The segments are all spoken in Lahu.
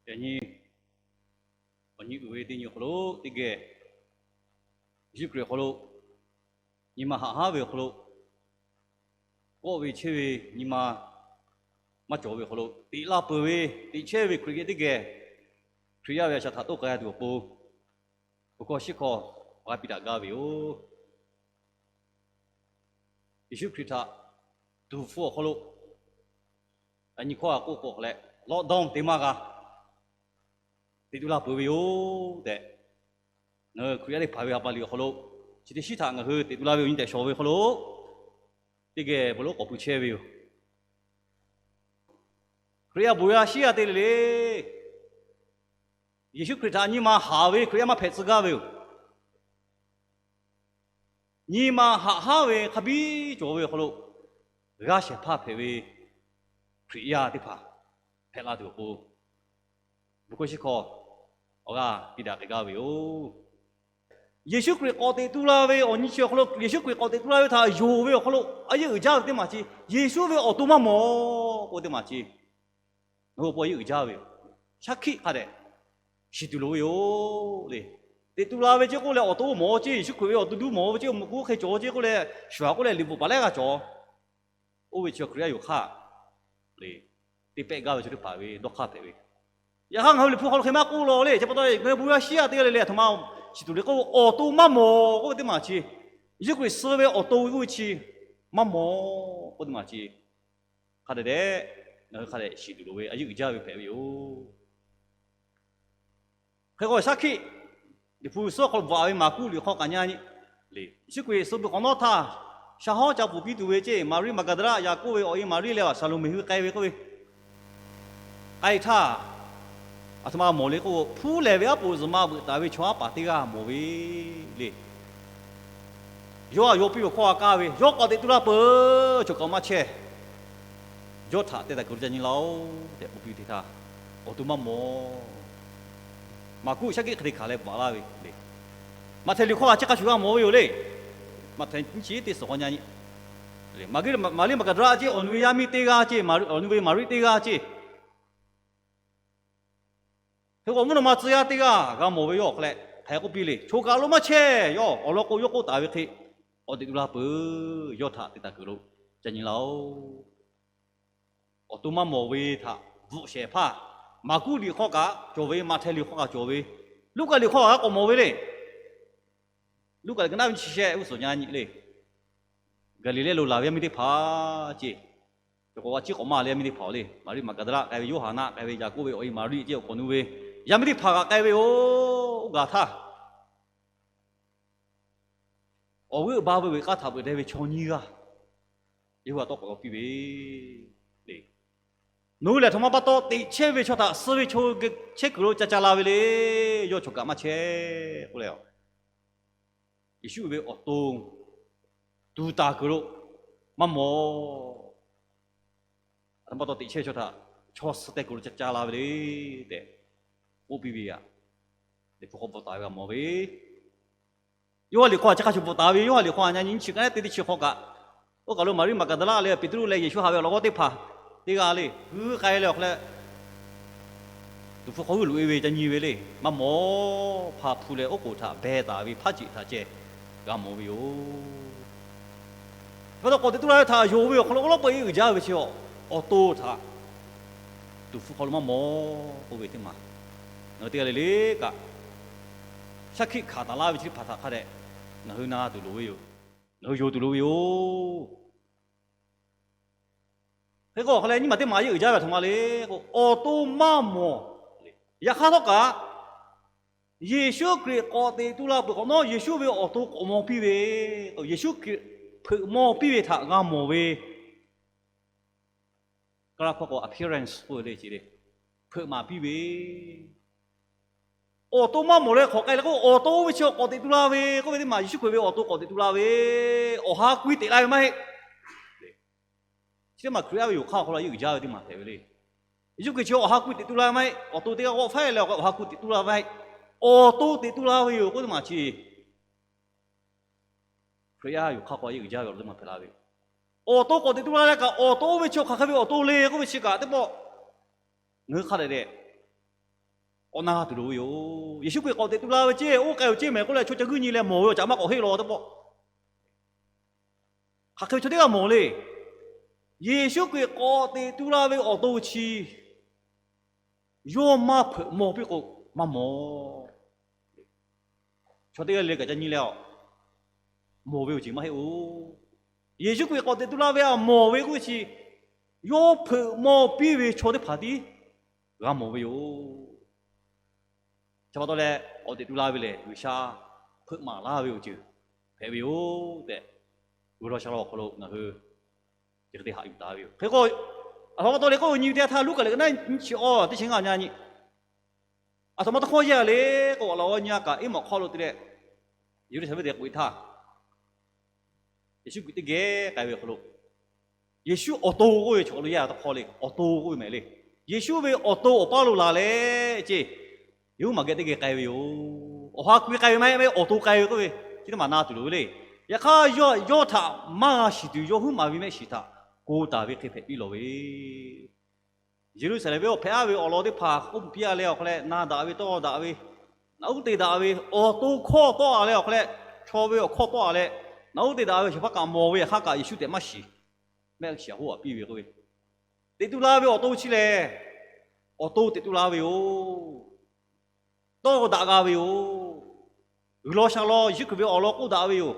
Yaꞈ nyi awˬ nyi uiˍ ve teˇ nyi awˬ hk'aw lo teˇ geh, Yeˍsuˆ Hkriꞈ awˬ hk'aw lo nyi ma haꞈ haˉ ve awˬ hk'aw lo, kawˆ ve chehˇ ve nyi ma maˇ cawˬ ve awˬ hk'aw lo teꞈ la peuˬ ve, teꞈ chehˇ ve Hkriꞈ yaˇ teˇ geh, Hkriꞈ yaˇ ve a shaꞈ htaꞈ toˇ k'ai tuˬ awˬ pon, awˬ hkawˇ shiˉ hkawˇ g'a piˇ daꞈ gaˇ ve yoˬ. Yeˍsuˆ Hkriꞈ htaꞈ tuˍ hpfuh awˬ hk'aw lo, a nyi hkawˇ a k'oˆ k'o leh, lockdown te maˇ g'a, teꞈ tu la peuˬ ve yoˬ tehꞈ, ngaˬ hui Hkriꞈ yaˇ teˇ hpaˍ ve ha pa liꞈ awˬ hk'aw lo chi teˇ shiˉ htaꞈ ngaˬ hui teꞈ tu la ve awˬ nyi tehꞈ shawˍ ve awˬ hk'aw lo, teˇ geh bon lonˉ k'awꞈ pui chehˇ ve yoˬ. Hkriꞈ yaˇ bon yaˇ shiˉ yaˇ te le le, Yeˍsuˆ Hkriꞈ htaꞈ nyi ma haꞈ ve Hkriꞈ yaˇ maˇ hpehꞈ tcuh gaˇ ve yoˬ. Nyi ma haꞈ haˉ ve hk'a biˇ cawˬ ve awˬ hk'aw lo, g'aˇ shehˍ hpaˇ hpehꞈ ve Hkriꞈ yaˇ teˇ hpaˍ hpehꞈ la tuˬ awˬ pon, bon hkawˇ shiˉ hkawˇ awˬ g'aˇ piˇ daꞈ k'ai gaˇ ve yoˬ. Yeˍsuˆ Hkriꞈ k'awꞈ teꞈ tu la ve awˬ nyi chi awˬ hk'aw lo, Yeˍsuˆ Hkriꞈ k'awꞈ teꞈ tu la ve htaꞈ yonˍ ve awˬ hk'aw lo a yeˇ uiˍ jaˇ ve teˇ maˬ chi, Yeˍsuˆ ve awˬ to maˇ mawˬ k'oˆ teˇ maˬ chi, ngaˬ hui awˬ pon a yeˇ uiˍ jaˇ ve yoˬ. Shaˉ hkiˆ hk'a dehꞈ shiˍ tuˬ loˍ ve yoˬ le. Teꞈ tu la ve ceˇ k'oˆ leh awˬ to mawˬ ceˇ, Yeˍsuˆ Hkriꞈ ve awˬ to duˇ mawˬ ve ceˇ, awˬ meuꞈ k'oˆ hk'e cawˬ ceˇ k'oˆ leh, shuˍ a k'oˆ leh liꞈ bvuhꞈ paˍ lehˉ g'a cawˬ. Oˇ ve chi Hkriꞈ yaˇ yoˬ hk'aˇ le, teˇ pehˆ gaˇ ve chaw teˇ hpaˍ ve dawˇ hk'aˇ hpehꞈ ve. Yaꞈ hk'aˇ ngaˬ hui liꞈ hpu hk'aw lo hk'e maˇ k'oˆ law le. Chi pa taw ngaˬ hui bon yaˇ shiˉ yaˇ te le le, a htoꞈ ma shiˍ tuˬ le k'oˆ, awˬ to maˇ mawˬ k'oˆ ve teˇ maˬ chi, Yeˍsuˆ Hkriꞈ suh ve awˬ to ve k'oˆ ve chi maˇ mawˬ k'oˆ teˇ maˬ chi, hk'a dehꞈ dehꞈ ngaˬ hui hk'a dehꞈ shiˍ tuˬ loˍ ve a yeˇ uiˍ jaˇ ve hpehꞈ ve yoˬ. Hk'e k'o shaˉ hkiˆ, liꞈ hpu suhˉ hk'aw lo bvuhꞈ ve Maˍkuˆ liꞈ hk'aw kaꞈ nyi nyi le. Yeˍsuˆ Hkriꞈ suh peuˬ hk'awꞈ nawˉ htaˇ, sha hawˉ ca pfuhˍ piˇ tuˬ ve ceˇ, Maˍriˆ Maˍgaˍdaˍlaˆ, Yaˍkoˆ ve awˬ e Maˍriˆ leh awˬ Saˍloˍmeˍ hui k'ai ve k'oˆ ve, k'ai htaˇ, a htoꞈ ma mawˬ le k'oˆ k'o, hpuˉ lehˬ ve aˉ poꞈ zuhˬ ma veuꞈ taˍ ve chaw aˉ paˍ teˇ g'aˇ mawˬ ve le. Yawˇ a yaw piˇ ve awˬ hkawˇ a kaˇ ve, yawˇ k'awꞈ teꞈ tu la peuˬ, chaw kaꞈ maˇ chehˇ. Yawˇ htaꞈ te taˍ kuiˬ lo ca nyi laˇ-oˆ tehꞈ k'oˆ piˇ ve teˇ htaˇ, awˬ to maˇ mawˬ. Maˍkuˆ shaˉ hkiˆ hk'e te hkanˍ leh bvuhꞈ laˇ ve le. Maꞈhtehˍ liꞈ hk'aw kaꞈ chi hk'a shuˍ g'a mawˬ ve yoˬ le. Maꞈhtehˍ nyiˇ chi teˇ suhˍ k'awꞈ nyi nyi. Maˍriˆ Maˍgaˍdaˍlaˆ ceˇ, awˬ nu ve yaˇ miˇ teˇ g'aˇ ceˇ, awˬ nu ve Maˍriˆ teˇ g'aˇ ceˇ. Hk'e k'o mvuhˇ naw ma tcuh yaˇ teˇ g'aˇ g'a mawˬ ve yawˇ awˬ hk'aw leh hk'aˬ hk'e k'oˆ piˇ le. Chaw kaꞈ lo maˇ chehˇ, yawˇ awˬ lawn k'o yawˇ k'oˆ taˍ ve hk'e, k'awꞈ teꞈ tu la peuˬ, yawˇ htaꞈ te taˍ kuiˬ lo ca nyi laˇ-oˆ. Awˬ to maˇ mawˬ ve htaꞈ bvuhꞈ shehˍ hpaˇ, Maˍkuˆ liꞈ hk'aw kaꞈ cawˬ ve, Maꞈhtehˍ liꞈ hk'aw kaꞈ cawˬ ve, Luˉkaꞈ liꞈ hk'aw kaꞈ k'awꞈ mawˬ ve le. Luˉkaꞈ liꞈ ka naˉ ve nyiˇ chi shehˆ g'uˇ suhˍ nyi nyi le. Gaˍliˍlehˇ lo laˬ ve yaˇ miˇ teˇ hpaˍ ceˇ, cawˬ k'awꞈ g'a ciˉ k'awꞈ maˇ le yaˇ miˇ teˇ hpaˍ le. Maˍriˆ Maˍgaˍdaˍlaˆ k'ai ve, Yoˇhanˍ naˆ k'ai ve, Yaˍkoˆ ve awˬ e Maˍriˆ ceˇ, awˬ hk'awꞈ nu ve yaˇ miˇ teˇ hpaˍ kaꞈ k'ai ve yoˬ. Oˇ gaˬ htaˇ, awˬ g'euˆ ba veuꞈ ve k'aˇ htaꞈ veuꞈ deh ve chaw nyiˇ g'aˇ, Yeˍsuˆ htaꞈ tawˇ k'awꞈ law piˇ ve le. Nawˬ hui lehˬ a htoꞈ ma pa taw teꞈ chehˇ ve chaw htaꞈ suh ve chaw chehˇ kuiˬ lo ca ca la ve le. Yawˇ chaw kaꞈ maˇ chehˇ k'oˆ leh, Yeˍsuˆ ve awˬ to tuˍ taˍ kuiˬ lo maˇ mawˬ. A htoꞈ ma pa taw teꞈ chehˇ ve chaw htaꞈ chaw suh teh kuiˬ lo ca ca la ve le tehꞈ k'oˆ piˇ ve aꞈ, liꞈ hpu hk'aw bvuhꞈ taˍ ve g'a mawˬ ve. Yoˇhanˬ liꞈ hk'aw a chi hk'a shuˍ bvuhꞈ taˍ ve, Yoˇhanˬ liꞈ hk'aw a nyi nyi chi ka neˉ teˇ teˇ chi hk'aw kaꞈ, oˇ kaˬ lo Maˍriˆ Maˍgaˍdaˍlaˆ leh Peˍtruˆ leh Yeˍsuˆ haꞈ ve awˬ laꞈ g'awˇ teˇ hpaˍ teˇ g'aˇ le, g'uiˇ k'ai leh awˬ hk'aw leh tuˍ hpfuh hk'aw g'uiˇ loꞈ e ve ca nyi ve le. Maˇ mawˬ, hpa hpu leh oˉ k'oˍ htaꞈ beh taˍ ve hpaˇ ceꞈ htaꞈ ceh g'a mawˬ ve yoˬ. Chi pa taw k'awꞈ teꞈ tu la ve htaꞈ yonˍ ve awˬ hk'aw lo awˉ lawˉ peu e uiˍ jaˇ ve chi, awˬ to htaꞈ tuˍ hpfuh hk'aw lo maˇ mawˬ k'oˆ ve teˇ maˬ, ngaˬ hui teˇ g'aˇ le le kaꞈ shaˉ hkiˆ hkanˍ taˍ laˇ ve chi teˇ hpaˍ htaꞈ hk'a dehꞈ ngaˬ hui na tuˬ loˍ ve yoˬ. Ngaˬ hui yonˍ tuˬ loˍ ve yoˬ. Hk'e k'o awˬ hk'aw leh nyiˇ maˬ teˇ maˬ a yeˇ uiˍ jaˇ ve a htoꞈ ma le k'o, awˬ to maˇ mawˬ. Yaꞈ hk'aˇ htawˇ kaꞈ, Yeˍsuˆ Hkriꞈ k'awꞈ teꞈ tu la peuˬ hk'awꞈ nawˉ, Yeˍsuˆ ve awˬ to k'awꞈ maw piˇ ve, Yeˍsuˆ Hkriꞈ hpeuꞈ maw piˇ ve htaꞈ g'a mawˬ ve, Kaˇlaˇ hkawˇ k'o appearance k'oˆ ve le, chi le, hpeuꞈ maˍ piˇ ve. Awˬ to maˇ mawˬ leh hk'awꞈ k'ai leh k'o, awˬ to oˇ ve chi k'awꞈ teꞈ tu la ve k'oˆ ve teˇ maˬ, Yeˍsuˆ Hkriꞈ ve awˬ to k'awꞈ teꞈ tu la ve, awˬ ha k'oˆ e teꞈ la ve maˇ heˆ. Chi teˇ maˬ Hkriꞈ yaˇ ve yoˬ hk'aˇ awˬ hk'aw lo a yeˇ uiˍ jaˇ ve teˇ maˬ hpehꞈ ve le. Yeˍsuˆ Hkriꞈ chi awˬ ha k'oˆ e teꞈ tu la ve maˇ heˆ. Awˬ to teˇ g'aˇ k'awꞈ faiˉ leh awˬ ha k'oˆ e teꞈ tu la ve maˇ heˆ. Awˬ to teꞈ tu la ve yoˬ k'oˆ teˇ maˬ chi Hkriꞈ yaˇ yoˬ hk'aˇ k'o a yeˇ uiˍ jaˇ ve awˬ lawn teˇ maˬ hpehꞈ la ve. Awˬ to k'awꞈ teꞈ tu la leh kaꞈ, awˬ to oˇ ve chi hk'aˬ hk'e ve awˬ to le k'oˆ ve chi kaꞈ teˇ pawˆ ngaˬ hui hk'a dehꞈ dehꞈ k'awꞈ na tuˬ loˍ ve yoˬ. Yeˍsuˆ Hkriꞈ k'awꞈ teꞈ tu la ve ceˇ, oˇ k'ai ve ceˇ mehˍ k'oˆ leh, chaw ca guiˇ nyi leh mawˬ ve awˬ caꞈ maˇ k'awꞈ heˆ law teˇ pawˆ. Hk'aˬ hk'e ve chaw teˇ g'aˇ mawˬ le. Yeˍsuˆ Hkriꞈ k'awꞈ teꞈ tu la ve awˬ to chi yawˇ maˇ hpeuꞈ maw piˇ k'o, maˇ mawˬ. Chaw teˇ g'aˇ le kaꞈ ca nyi leh, mawˬ ve awˬ ceuˬ maˇ heˆ-oˬ. Yeˍsuˆ Hkriꞈ k'awꞈ teꞈ tu la ve a mawˬ ve k'oˆ ve chi, yawˇ hpeuꞈ maw piˇ ve chaw teˇ hpaˍ tiˉ g'a mawˬ ve yoˬ. Chi pa taw leh, k'awꞈ teꞈ tu la ve lehˬ, G'uiˬsha hpeuꞈ maˍ laˇ ve awˬ ceuˬ hpehꞈ ve yoˬ tehꞈ, g'uiˬ law sha law awˬ hk'aw lo ngaˬ hui chi hk'e te haꞈ yuˬ taˍ ve yoˬ. Hk'e k'o, aˬ htoꞈ ma pa taw le k'oˆ ve nyi ve teˇ yanˇ htaˇ, Luˉkaꞈ lehˬ ka naˉ nyiˇ chi awˇ teˇ chi ngaˇ nyi. Aˬ htoꞈ ma tawˇ hkawˇ yehˇ a le k'o, awˬ laꞈ g'awˇ nyi a kaꞈ, Eˉmawˬ hk'aw lo te leh Yeˍruˆsaˍlehnˍ te k'oꞈ e htaˇ, Yeˍsuˆ Hkriꞈ teˇ geh k'ai ve awˬ hk'aw lo, Yeˍsuˆ awˬ to k'oˆ ve chaw lo yehˇ a tawˇ hkawˇ le, awˬ to k'oˆ ve mehˍ le. Yeˍsuˆ ve awˬ to awˬ paˇ lo laˬ leh ceˇ, yawˇ huiˉ maˬ geh teˇ geh k'ai ve yoˬ. Awˬ ha ku k'ai ve maˇ heˆ, awˬ to k'ai ve k'oˆ ve, chi teˇ maˬ na tuˬ loˍ ve le. Yaꞈ hk'aˇ, yawˇ htaꞈ maˇ g'a shiˍ tuˬ yawˇ huiˉ maˬ ve mehˆ shiˍ htaꞈ ko taˍ ve hk'e hpehꞈ piˇ lawˬ ve Yeˍruˆsaˍlehnˍ venˇ awˬ hpehꞈ aˉ ve awˬ lawn teˇ hpaˍ k'oˆ piˇ a leh awˬ hk'aw leh, na daꞈ ve tawˇ daꞈ ve, naꞈ uˉ te daꞈ ve, awˬ to hkawˇ tawˆ a leh awˬ hk'aw leh, chaw ve awˬ hkawˇ tawˆ a leh, naꞈ uˉ te daꞈ ve awˬ shehˍ hpaˇ kaꞈ mawˬ ve yaꞈ hk'aˇ kaꞈ Yeˍsuˆ tehꞈ maˇ shiˍ, mehˆ shiˍ a hoˆ a piˇ ve k'oˆ ve, teꞈ tu la ve awˬ to chi lehˬ, awˬ to teꞈ tu la ve yoˬ. Tawˇ daꞈ g'a ve yoˬ. G'uiˬ law sha law Yeˍsuˆ Hkriꞈ ve awˬ lawn k'oˆ daꞈ ve yoˬ.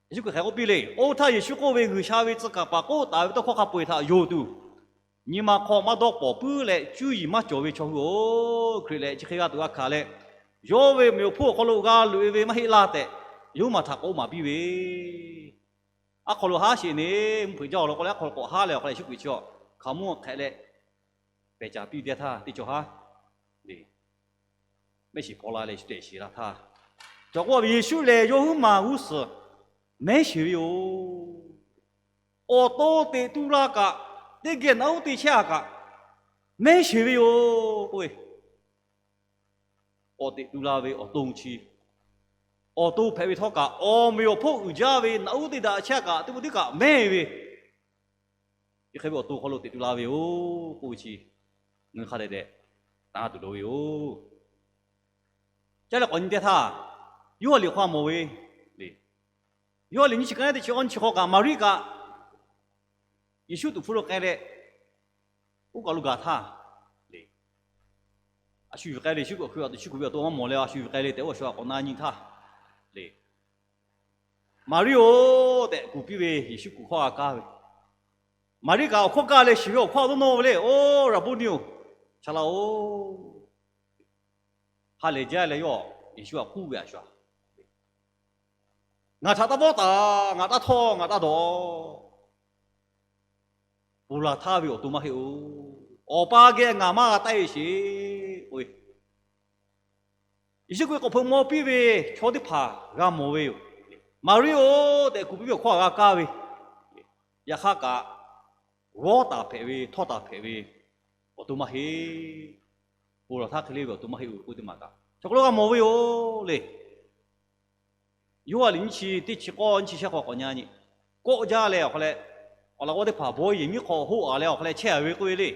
Yeˍsuˆ Hkriꞈ hk'aˬ k'oˆ piˇ le. Oˇ htaˇ Yeˍsuˆ k'oˆ ve, G'uiˬsha ve tcuh kaˍ paˍ k'oˆ taˍ ve tawˇ hkawˇ hk'a peu-eˬ htaꞈ yonˍ tuˬ, nyi ma hk'aw maˇ dawˇ pawˍ puiˉ leh cuˇ yiˍ maˇ cawˬ ve chaw hui-oˬ, Hkriꞈ lehˬ chi hk'e g'a tuˬ g'a hkanˍ leh, yawˇ ve awˬ meꞈ awˬ hponˇ awˬ hk'aw lo g'a loꞈ-e ve maˇ heˆ laˇ tehꞈ, yawˇ huiˉ maˬ htaꞈ k'oˆ maˍ piˇ ve Aˉ hk'aw lo haˉ sheˍ ne, mvuhˇ hpeuꞈ jaˇ awˬ lawn k'oˆ leh, aˉ hk'aw lo k'awꞈ haˉ leh awˬ hk'aw leh Yeˍsuˆ Hkriꞈ chi hkaoˍmonˇ hk'ehꞈ leh, pehˬ caˍ piˇ teˇ htaˇ teˇ cawˬ haˉ le, mehˆ shiˍ paw la leh Yeˍsuˆ tehꞈ shiˍ la htaˇ, cawˬ k'oˆ ve, Yeˍsuˆ lehˬ yawˇ huiˉ maˬ g'uˇ suhˍ mehˉ sheˍ ve yoˬ. Awˬ to teꞈ tu la kaꞈ, teˇ geh naꞈ uˉ te chehˇ a kaꞈ, mehˉ sheˍ ve yoˬ k'oˆ ve, k'awꞈ teꞈ tu la ve awˬ to chi, awˬ to hpehꞈ ve htawˇ kaꞈ, awˬ meꞈ awˬ hponˇ uiˍ jaˇ ve naꞈ uˉ te daꞈ chehˇ a kaꞈ, teˇ pawˆ teˇ kaꞈ mehˉ ve, chi hk'e ve awˬ to hk'aw lo teꞈ tu la ve yoˬ k'oˆ ve chi, ngaˬ hui hk'a dehꞈ dehꞈ tanˇ tuˬ loˍ ve yoˬ. Caˇ leh k'awꞈ nyi teˇ htaˇ, Yoˇhanˬ liꞈ hk'aw mawˬ ve le. Yoˇhanˬ liꞈ nyiˇ chi ka naˉ teˇ chi awˇ nyiˇ chi hk'aw kaꞈ Maˍriˆ kaꞈ Yeˍsuˆ tuˍ hpfuhˇ lo k'ai leh, oˇ kaˬ lo gaˬ htaˇ le, a shu yuˬ k'ai le, Yeˍsuˆ kuˬ a tuˬ shu kuˬ ve awˬ to maˇ mawˬ leh, a shu yuˬ k'ai le tehꞈ oˇ a shu a k'awꞈ na nyi htaˇ le, Maˍriˆ-oˬ tehꞈ kuˬ piˇ ve, Yeˍsuˆ kuˬ hkawˇ g'a kaˇ ve. Maˍriˆ kaꞈ awˬ hkawˇ kaˇ leh shiˍ ve awˬ hkawˇ a lonˉ nawˇ ve le, Oˇ Raˍboniˆ-oˬ, chaꞈ la-oˬ. Ha lehˬ jaˇ leh yawˇ Yeˍsuˆ htaꞈ k'oˆ ve, A shu-aˬ, ngaˬ htaꞈ taˇ vawˆ taˍ, ngaˬ taˇ htawˇ, ngaˬ taˇ dawˬ. Ponˬ laˬ htaˇ ve awˬ to maˇ heˆ-oˬ. Awˬ pa geh ngaˬ maˇ g'a taˆ-e sheˍ k'oˆ ve, Yeˍsuˆ Hkriꞈ k'awꞈ hpeuꞈ maw piˇ ve chaw teˇ hpaˍ g'a mawˬ ve yoˬ. Maˍriˆ-oˬ tehꞈ kuˬ piˇ ve awˬ hkawˇ g'a kaˇ ve, yaꞈ hk'aˇ kaꞈ, vawˇ taˍ hpehꞈ ve, htawˇ taˍ hpehꞈ ve awˬ to maˇ heˆ. Ponˬ laˬ htaˇ hk'e le ve awˬ to maˇ heˆ-oˬ k'oˆ teˇ maˬ kaꞈ, chaw hk'aw lo g'a mawˬ ve yoˬ le. Yoˇhanˬ liꞈ nyiˇ chi teˇ chi k'awˇ nyiˇ chi shehˆ hk'aw k'awꞈ nyi nyi, kawˆ jaˇ leh awˬ hk'aw leh, awˬ laꞈ g'awˇ teˇ hpaˍ bawˇ yehˬ miˉ hk'aw hoˆ a leh awˬ hk'aw leh chehˇ a ve k'oˆ ve le.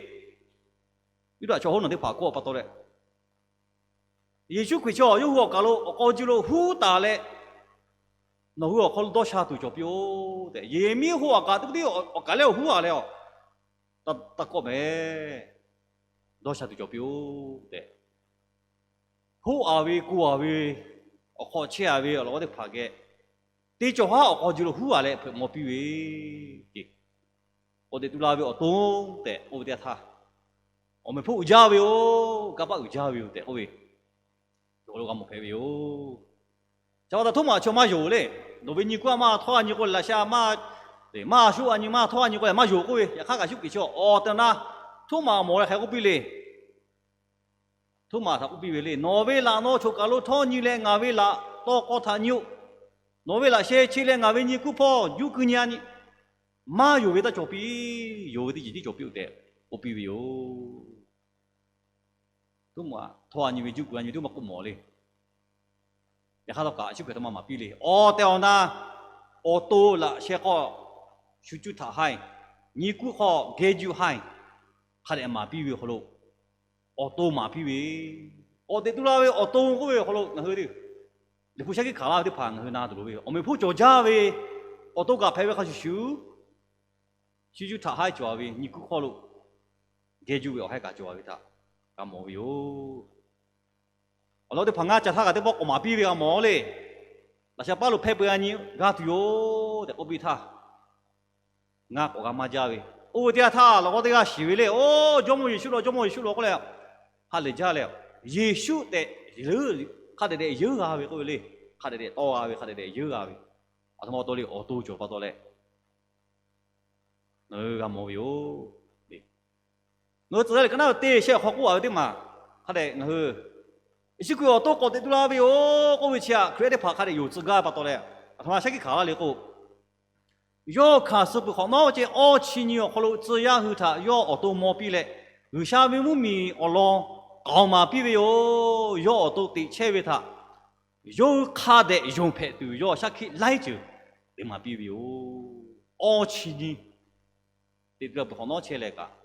Yuˇdaꞈ chaw hawˉ nawˬ teˇ hpaˍ kawˆ pa taw leh, Yeˍsuˆ Hkriꞈ chi yawˇ hui awˬ kaˬ lo awˬ k'aw ji lo huˉ taˍ leh, nawˬ hui awˬ hk'aw lo dawˇ sha tuˬ cawˬ piˇ-oˆ tehꞈ, yehˬ miˉ hoˆ a kaꞈ teˇ pawˆ teˇ awˬ kaˬ lehˬ awˬ huˉ a leh, taˇ kawˆ mehˍ, dawˇ sha tuˬ cawˬ piˇ-oˆ tehꞈ, hoˆ a ve ko a ve, awˬ hk'aw chehˇ a ve awˬ laꞈ g'awˇ teˇ hpaˍ geh, teˇ cawˬ haˉ awˬ k'aw ji lo huˉ a leh hpeuꞈ maw piˇ ve, k'awꞈ teꞈ tu la ve awˬ to tehꞈ k'oˆ ve teˇ yanˇ htaˇ, awˬ meꞈ hponˇ uiˍ jaˇ ve yoˬ, kanˇ paˆ uiˍ jaˇ ve yoˬ tehꞈ k'oˆ ve, awˬ hk'aw lo g'a mawˬ hpehꞈ ve yoˬ. Chi pa taw Htoˉmaꞈ chi maˇ yonˍ le. Nawˬ ve nyi kuˇ a maˇ htawˇ a nyi k'o leh laꞈ sha maˇ, maˇ shu a nyi maˇ htawˇ a nyi k'o leh maˇ yonˍ k'oˆ ve, yaꞈ hk'aˇ kaꞈ Yeˍsuˆ Hkriꞈ chi awˬ tehˬ awˬ na Htoˉmaꞈ mawˬ leh hk'aˬ hk'e k'oˆ piˇ le. Htoˉmaꞈ htaꞈ k'oˆ piˇ ve le, Nawˬ ve laꞈ nawˬ choˬ kaˬ lo htawˇ nyi leh ngaˬ ve laꞈ tawˇ k'aw htaꞈ nyi-oˆ. Nawˬ ve laꞈ sheh che leh ngaˬ ve nyi kuˇ hpawˇ juˇ keu nyi a nyi. Maˇ yonˍ ve taˇ cawˬ piˇ, yonˍ ve teˇ ceuˬ tiˉ cawˬ piˇ-oˆ tehꞈ k'oˆ piˇ ve yoˬ. Htoˉmaꞈ htawˇ a nyi ve juˇ keu a nyi ve teˇ maˇ k'oˆ mawˬ le. Yaꞈ hk'aˇ htawˇ kaꞈ Yeˍsuˆ Hkriꞈ htawˇ maˇ maˍ piˇ le. Awˬ tehˬ awˬ na awˬ to laꞈ sheh hk'aw shu cuˇ htaꞈ haiˬ, nyi kuˇ hk'aw geh juˇ haiˬ, hk'a dehꞈ maˍ piˇ ve awˬ hk'aw lo awˬ to maˍ piˇ ve K'awꞈ teꞈ tu la ve awˬ to k'oˆ ve awˬ hk'aw lo ngaˬ hui Liꞈ hpu shaˉ hkiˆ hkanˍ laˇ ve teˇ hpaˍ ngaˬ hui na tuˬ loˍ ve yoˬ. Awˬ meꞈ hpfuhˇ cawˬ jaˇ ve awˬ to kaꞈ hpehꞈ ve hk'a shuˍ shuˍ, shu juˇ htaꞈ haiˉ cawˬ ve nyi kuiˬ hk'aw lo geh juˇ ve awˬ haiˉ kaꞈ cawˬ ve htaꞈ g'a mawˬ ve yoˬ. Awˬ lawn teˇ hpaˍ ngaˇ ca htaˇ kaꞈ teˇ pawˆ k'awꞈ maˍ piˇ ve g'a mawˬ le. Laꞈ sha paˉ lo hpehˇ peu-a nyi g'a tuˬ yoˬ tehꞈ k'oˆ piˇ htaˇ, ngaˇ k'awꞈ g'a maˇ jaˇ ve. Oˇ ve teˇ yanˇ htaˇ lawˬ k'o teˇ g'aˇ shiˍ ve le, Oˇ, Jawˇmawˇ Yeˍsuˆ lo, Jawˇmawˇ Yeˍsuˆ lo k'oˆ leh ha lehˬ jaˇ leh, Yeˍsuˆ tehꞈ hk'a dehꞈ dehꞈ yeunˇ g'a ve k'oˆ ve le. Hk'a dehꞈ dehꞈ tawˇ g'a ve, hk'a dehꞈ dehꞈ yeunˇ g'a ve. Aˬ htoꞈ ma awˬ to le, awˬ to cawˬ pa taw leh ngaˬ hui g'a mawˬ ve yoˬ. Ngaˬ hui tcuh yaˇ liꞈ ka naˉ ve teˇ shehˆ awˬ hk'aw k'oˆ-a ve teˇ maˬ hk'a dehꞈ ngaˬ hui Yeˍsuˆ Hkriꞈ awˬ to k'awꞈ teꞈ tu la ve yoˬ k'oˆ ve chi htaꞈ Hkriꞈ yaˇ teˇ hpaˍ hk'a dehꞈ yonˍ tcuh gaˇ pa taw leh, aˬ htoꞈ ma shaˉ hkiˆ hkanˍ laˇ le k'o, yawˇ hkanˍ suh peuˬ hk'awꞈ nawˉ ceh awˇ chi nyi awˬ hk'aw lo tcuh yaˇ hui htaꞈ yawˇ awˬ to maw piˇ leh, G'uiˬsha ve mvuhˇmiˬ awˬ lawn k'aoˍ maˍ piˇ ve yoˬ. Yawˇ awˬ to teꞈ chehˇ ve htaꞈ yawˇ hui hk'a dehꞈ yonˍ hpehꞈ tuˬ yawˇ shaˉ hkiˆ laiˉ ceuˬ te maˍ piˇ ve yoˬ. Awˇ chi nyi teꞈ tu la peuˬ hk'awꞈ nawˉ chehˇ leh kaꞈ,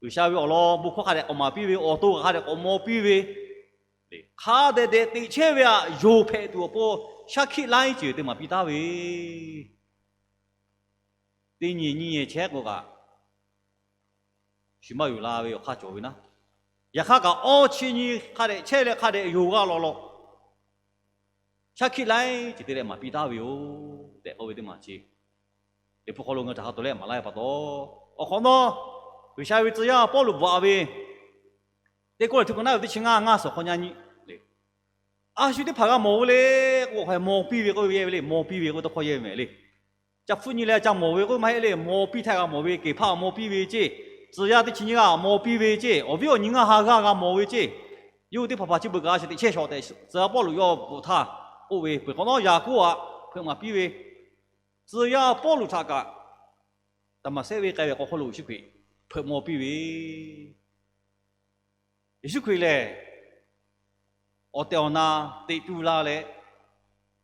G'uiˬsha ve awˬ lawn bon hkawˇ hk'a dehꞈ k'awꞈ maˍ piˇ ve, awˬ to hk'a dehꞈ k'awꞈ maw piˇ ve, hk'a dehꞈ dehꞈ teꞈ chehˇ ve htaꞈ yonˍ hpehꞈ tuˬ awˬ pon shaˉ hkiˆ laiˉ ceuˬ te maˍ piˇ taˉ ve teˇ nyi nyiˇ nyi chehˇ k'o kaꞈ, shiˍ maˇ yuˬ la ve awˬ hk'aˇ cawˬ ve naˉ. Yaꞈ hk'aˇ kaꞈ awˇ chi nyi hk'a dehꞈ chehˇ leh hk'a dehꞈ yonˍ g'a lawꞈ lawꞈ shaˉ hkiˆ laiˉ ceuˬ te leh maˍ piˇ taˉ ve yoˬ tehꞈ k'oˆ ve teˇ maˬ chi, Liꞈ hpu hk'aw lo ngaˬ hui htaꞈ ha tawˍ leh maˍ laˇ ve pa taw, awˬ hk'awꞈ nawˉ G'uiˬsha ve tcuh yaˇ Pawˇluꞈ bvuhꞈ ve teˇ kawˇ lehˬ htu ka naˉ ve teˇ chi ngaˇ, ngaˇ suhˍ hk'awꞈ nyi le. A shu teˇ hpaˍ g'a mawˬ ve le k'o, hk'a maw piˇ ve k'oˆ ve, yehˇ ve le, maw piˇ ve k'oˆ ve tawˇ hkawˇ yehˇ ve mehˍ le. Ca hpfuhˆ nyi leh ca mawˬ ve k'oˆ maˇ heˆ le, maw piˇ htaˇ g'a mawˬ ve, Keˍhpaˆ maw piˇ ve ceˇ, tcuh yaˇ teˇ chi nyiˇ g'aˇ maw piˇ ve ceˇ, awˬ viˉ awˬ nyi ngaˇ ha g'aˇ g'a mawˬ ve ceˇ, yawˇ hui teˇ hpaˍ hpaˍ chi beuꞈ kaꞈ a shu teꞈ chehˇ shawˍ tehꞈ tcuh yaˇ Pawˇluꞈ yawˇ bvuhꞈ htaˇ k'oˆ ve, peuˬ hk'awꞈ nawˉ Yaˍkoˆ htaꞈ hpeuꞈ maˍ piˇ ve, tcuh yaˇ Pawˇluꞈ htaꞈ kaꞈ Daˍmaˍsehˆ venˇ k'ai ve k'aw hk'oˆ lo Yeˍsuˆ Hkriꞈ hpeuꞈ maw piˇ ve, Yeˍsuˆ Hkriꞈ lehˬ awˬ tehˬ awˬ na teꞈ tu la leh,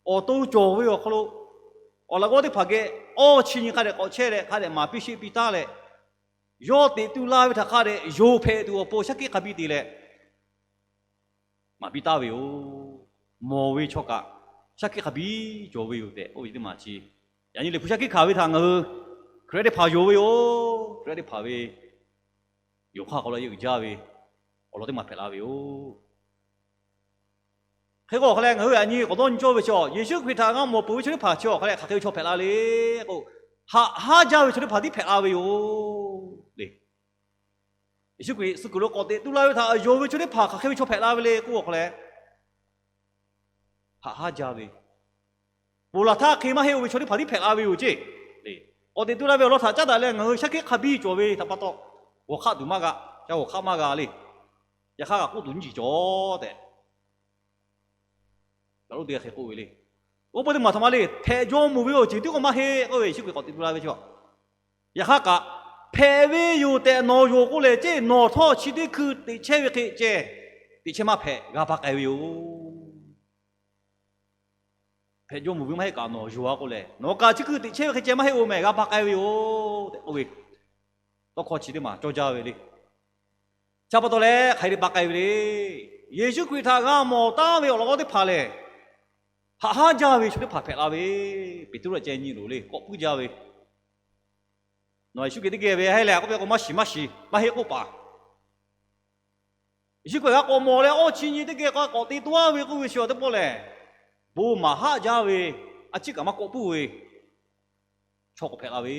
awˬ to cawˬ ve awˬ hk'aw lo awˬ laꞈ g'awˇ teˇ hpaˍ geh awˇ chi nyi hk'a dehꞈ k'awꞈ chehˇ leh hk'a dehꞈ maˍ piˇ sheˆ piˇ taˉ leh, yawˇ teꞈ tu la ve htaꞈ hk'a dehꞈ yonˍ hpehꞈ tuˬ awˬ pon shaˉ hkiˆ hk'a biˇ te leh maˍ piˇ taˉ ve yoˬ. Mawˬ ve chaw kaꞈ shaˉ hkiˆ hk'a biˇ cawˬ ve yoˬ tehꞈ k'oˆ ve teˇ maˬ chi, yaꞈ nyi Liꞈ hpu shaˉ hkiˆ hkanˍ ve htaꞈ ngaˬ hui Hkriꞈ yaˇ teˇ hpaˍ yonˍ ve yoˬ. Hkriꞈ yaˇ teˇ hpaˍ ve yonˍ hk'aˇ hk'aw lo yehˬ uiˍ jaˇ ve awˬ lawn teˇ maˬ hpehꞈ la ve yoˬ. Hk'e k'o hk'a leh ngaˬ hui yaꞈ nyi k'awꞈ dawˇ nyi cawˇ ve chaw, Yeˍsuˆ Hkriꞈ htaꞈ g'a mawˬ peuˬ ve chaw teˇ hpaˍ chi awˬ hk'a leh hk'aˬ hk'e ve chaw hpehꞈ la le k'o, haꞈ haˉ jaˇ ve chaw teˇ hpaˍ tiˉ hpehꞈ la ve yoˬ le. Yeˍsuˆ Hkriꞈ suh kuiˬ lo k'awꞈ teꞈ tu la ve htaꞈ yonˍ ve chaw teˇ hpaˍ hk'aˬ hk'e ve chaw hpehꞈ la ve le k'oˆ hk'a leh, haꞈ haˉ jaˇ ve, ponˬ laˬ htaˇ hk'e maˇ heˆ-o ve chaw teˇ hpaˍ tiˉ hpehꞈ la ve yoˬ ceˇ. K'awꞈ teꞈ tu la ve awˬ lawn htaꞈ caˉ daꞈ leh ngaˬ hui shaˉ hkiˆ hk'a biˇ cawˬ ve htaꞈ pa taw, g'awˬ hk'aˆ tuˬ maˇ g'a, ca g'awˬ hk'aˆ maˇ g'a le. Yaꞈ hk'aˇ kaꞈ k'oˆ tuˬ nyiˇ ceuˬ cawˬ tehꞈ, oˇ peuˇ teˇ hk'e k'oˆ ve le. Oˇ peuˇ teˇ maˬ htaꞈ ma le, hpehꞈ jaw mvuhˬ ve awˬ ceuˬ tiˉ k'o maˇ heˆ k'oˆ ve, Yeˍsuˆ Hkriꞈ k'awꞈ teꞈ tu la ve chi, yaꞈ hk'aˇ kaꞈ hpehꞈ ve yoˬ tehꞈ nawˬ yonˍ k'oˆ lehˬ ceˇ, nawˬ htawˇ chi teˇ hkui teꞈ chehˇ ve hk'e ceh, teꞈ chehˇ maˇ hpehꞈ g'a pa k'ai ve yoˬ. Hpehꞈ jaw mvuhˬ ve maˇ heˆ kaꞈ nawˬ yonˍ-a k'oˆ lehˬ, nawˬ kaꞈ chi hkui teꞈ chehˇ ve hk'e ceh maˇ heˆ-o mehˍ, g'a pa k'ai ve yoˬ tehꞈ k'oˆ ve tawˇ hkawˇ chi teˇ maˬ cawˇ jaˇ ve le. Chi pa taw leh hk'aˬ hk'e te pa k'ai ve le. Yeˍsuˆ Hkriꞈ htaꞈ g'a mawˬ taˉ ve awˬ laꞈ g'awˇ teˇ hpaˍ lehˬ, haꞈ haˉ jaˇ ve chaw teˇ hpaˍ hpehꞈ la ve, Peˍtruˆ lehˬ ceh nyi loˬ le, k'awꞈ puiˉ jaˇ ve. Nawˬ Yeˍsuˆ Hkriꞈ teˇ geh ve hehˉ leh k'oˆ ve k'o, maˇ shiˍ maˇ shiˍ, maˇ heˆ k'oˆ paˍ. Yeˍsuˆ Hkriꞈ g'a k'awꞈ mawˬ leh awˇ chi nyi teˇ geh k'awꞈ teꞈ tu-a ve k'oˆ ve chi awˬ teˇ pawˆ lehˬ, bon maˍ haˆ jaˇ ve, a ciˉ kaꞈ maˇ k'awꞈ puiˉ ve chaw k'awꞈ hpehꞈ la ve.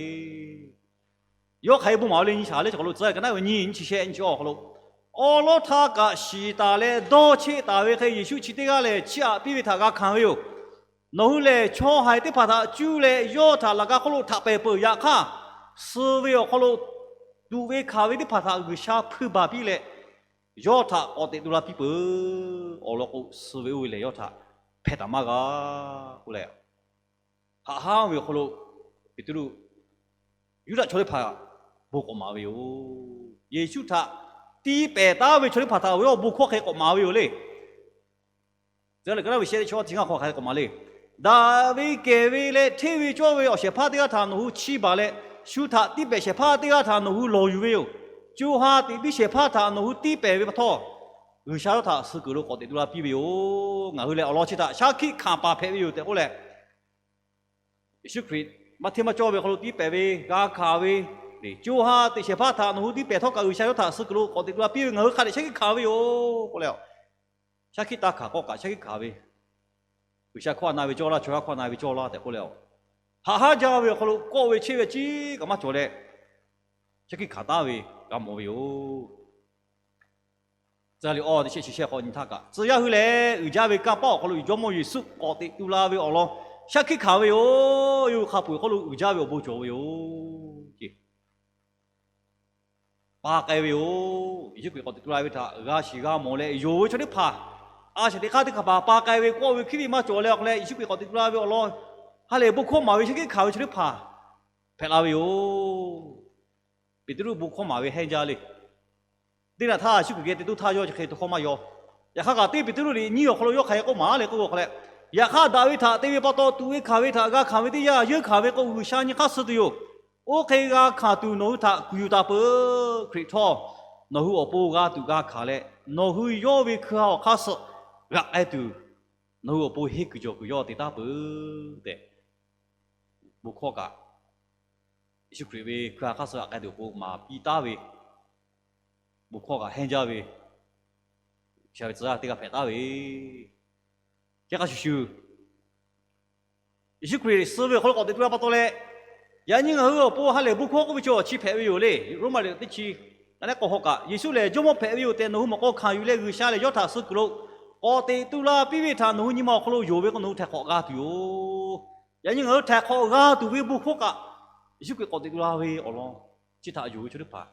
Yawˇ hk'aˬ hk'e bon maˍ ve le, nyi shaˍ leh chaw hk'aw lo tcuh ka naˉ ve nyi, nyi chi shehˆ nyi chi awˬ hk'aw lo, awˉ lawˉ htaˇ kaꞈ shiˍ taˍ leh dawˇ cheˆ taˍ ve hk'e Yeˍsuˆ chi teˇ g'aˇ lehˬ chiˇ aꞈ piˇ ve htaꞈ g'a hkanˍ ve yoˬ. Nawˬ hui lehˬ chaw haiˬ teˇ hpaˍ htaꞈ cuˇ leh yawˇ htaꞈ laꞈ ka hk'oˆ lo htaꞈ pehˬ peuˬ. Yaꞈ hk'aˇ, suh ve awˬ hk'aw lo tuꞈ ve hkanˍ ve teˇ hpaˍ htaꞈ G'uiˬsha hpui baˬ piˇ leh, yawˇ htaꞈ k'awꞈ teꞈ tu la piˇ peuˬ. Awˬ lawn k'o, suh ve oˇ ve lehˬ yawˇ htaꞈ hpehˇ taˍ maˇ g'a k'oˆ leh, haꞈ haˉ ve awˬ hk'aw lo Peˍtruˆ, Yuˇdaꞈ chaw teˇ hpaˍ bon k'awꞈ maˍ ve yoˬ. Yeˍsuˆ htaꞈ tiˇ pehˍ taˉ ve chaw teˇ hpaˍ htaꞈ awˬ bon hkawˇ hk'e k'awꞈ maˍ ve yoˬ le. Tcuh yaˇ liꞈ ka naˉ ve shehˆ teˇ chi ngaˇ hk'aw hk'aˬ hk'e k'awꞈ maˍ le. Daꞈ ve kehˬ ve leh hteˇ ve cawˇ ve awˬ shehˍ hpaˇ teˇ g'aˇ htaꞈ nawˬ hui chiˇ baˬ leh, shu htaꞈ tiˇ pehˍ shehˍ hpaˇ teˇ g'aˇ htaꞈ nawˬ hui lawˬ yuˬ ve yoˬ. Co ha teꞈ biˇ shehˍ hpaˇ htaꞈ nawˬ hui tiˇ pehˍ ve pa htawˇ, G'uiˬsha yawˇ htaꞈ suh kuiˬ lo k'awꞈ teꞈ tu la piˇ ve yoˬ. Ngaˬ hui lehˬ awˬ lawn chi htaꞈ shaˉ hkiˆ hkanˍ paˍ hpehꞈ ve yoˬ tehꞈ k'oˆ leh, Yeˍsuˆ Hkriꞈ maˇ hteˇ maˇ cawˇ ve awˬ hk'aw lo tiˉ pehˍ ve, g'a hkanˍ ve, co ha teꞈ shehˍ hpaˇ htaꞈ nawˬ hui tiˉ pehˍ htawˇ kaꞈ G'uiˬsha yawˇ htaꞈ suh kuiˬ lo k'awꞈ teꞈ tu la piˇ ve ngaˬ hui hk'a dehꞈ shaˉ hkiˆ hkanˍ ve yoˬ k'oˆ leh, shaˉ hkiˆ taˇ hkanˍ k'awꞈ kaꞈ shaˉ hkiˆ hkanˍ ve, G'uiˬsha hkawˇ a na ve cawˇ laˇ, chaw yaˇ hkawˇ a na ve cawˇ laˇ tehꞈ k'oˆ leh, haꞈ haˉ jaˇ ve awˬ hk'aw lo kawˆ ve chehˇ ve ciˉ kaꞈ maˇ cawˬ leh, shaˉ hkiˆ hkanˍ taˍ ve g'a mawˬ ve yoˬ. Tcuh yaˇ liꞈ awˇ teˇ shehˆ chi shehˆ hk'awꞈ nyi htaˇ kaꞈ, tcuh yaˇ hui lehˬ uiˍ jaˇ ve kanˇ paˆ awˬ hk'aw lo Jawˇmawˇ Yeˍsuˆ k'awꞈ teꞈ tu la ve awˬ lawn shaˉ hkiˆ hkanˍ ve yoˬ. Yawˇ hui hk'a peu-eˬ hk'oˆ lo uiˍ jaˇ ve awˬ bon cawˬ ve yoˬ. Pa k'ai ve yoˬ. Yeˍsuˆ Hkriꞈ k'awꞈ teꞈ tu la ve htaꞈ g'a shiˍ g'a mawˬ leh yonˍ ve chaw teˇ hpaˍ, a shaꞈ teꞈ hk'aˇ teˇ hpaˍ pa k'ai ve kawˆ ve hkiˉ ve maˇ cawˬ leh awˬ hk'aw leh, Yeˍsuˆ Hkriꞈ k'awꞈ teꞈ tu la ve awˬ lawn ha lehˬ bon hkawˇ maˍ ve shaˉ hkiˆ hkanˍ ve chaw teˇ hpaˍ hpehꞈ la ve yoˬ. Peˍtruˆ bon hkawˇ maˍ ve hehnˇ jaˇ le. Teˇ naꞈ htaˇ Yeˍsuˆ Hkriꞈ geh te toˇ htaˇ yawˇ chi hk'e te hkawˇ maˇ yaw. Yaꞈ hk'aˇ kaꞈ teˇ Peˍtruˆ liꞈ nyiˇ awˬ hk'aw lo yawˇ hk'aˬ hk'e k'oˆ maˍ le k'oˆ ve awˬ hk'aw leh, yaꞈ hk'aˇ daꞈ ve htaꞈ te ve pa taw tuꞈ ve hkanˍ ve htaꞈ g'a hkanˍ ve teˇ yanˇ, yeuˇ hkanˍ ve k'o G'uiˬsha nyi hk'aˇ suh tuˬ yoˬ. Oˇ hk'e g'a hkanˍ tuˬ nawˬ hui htaꞈ kuˬ yuˬ taˍ peuˬ. Hkriꞈ htawˇ nawˬ hui awˬ pon g'a tuˬ g'a hkanˍ leh, nawˬ hui yawˇ ve hkui ha awˬ hk'aˇ suh g'aꞈ k'ai tuˬ, nawˬ hui awˬ pon henˇ kuiˬ jawˬ kuiˬ yawˇ te taˉ peuˬ tehꞈ, bon hkawˇ kaꞈ Yeˍsuˆ Hkriꞈ ve hkui ha hk'aˇ suh g'aꞈ k'ai tuˬ awˬ pon maˍ piˇ taˉ ve bon hkawˇ kaꞈ hehnˇ jaˇ ve, G'uiˬsha ve tcuh yaˇ teˇ g'aˇ hpehꞈ taˉ ve, chi hk'a shuˍ shuˍ, Yeˍsuˆ Hkriꞈ suh ve awˬ hk'aw lo k'awꞈ teꞈ tu la pa taw leh, yaꞈ nyi ngaˬ hui awˬ pon ha lehˬ bon hkawˇ k'oˆ ve chaw chi hpehꞈ ve yoˬ le. Roˉmaꞈ liꞈ teˇ chi, a lehˉ k'awˇ hk'aw kaꞈ, Yeˍsuˆ lehˬ Jawˇmawˇ hpehꞈ ve yoˬ tehꞈ nawˬ hui mawꞈ k'aw hkanˍ yuˬ leh G'uiˬsha lehˬ yawˇ htaꞈ suh kuiˬ lo k'awꞈ teꞈ tu la piˇ ve htaꞈ nawˬ hui nyi ma awˬ hk'aw lo yonˍ ve k'o, nawˬ hui htaiˍ hk'awꞈ g'a tuˬ yoˬ. Yaꞈ nyi ngaˬ hui htaiˍ hk'awꞈ g'a tuˬ ve bon hkawˇ kaꞈ, Yeˍsuˆ Hkriꞈ k'awꞈ teꞈ tu la ve awˬ lawn chi htaꞈ yonˍ ve chaw teˇ hpaˍ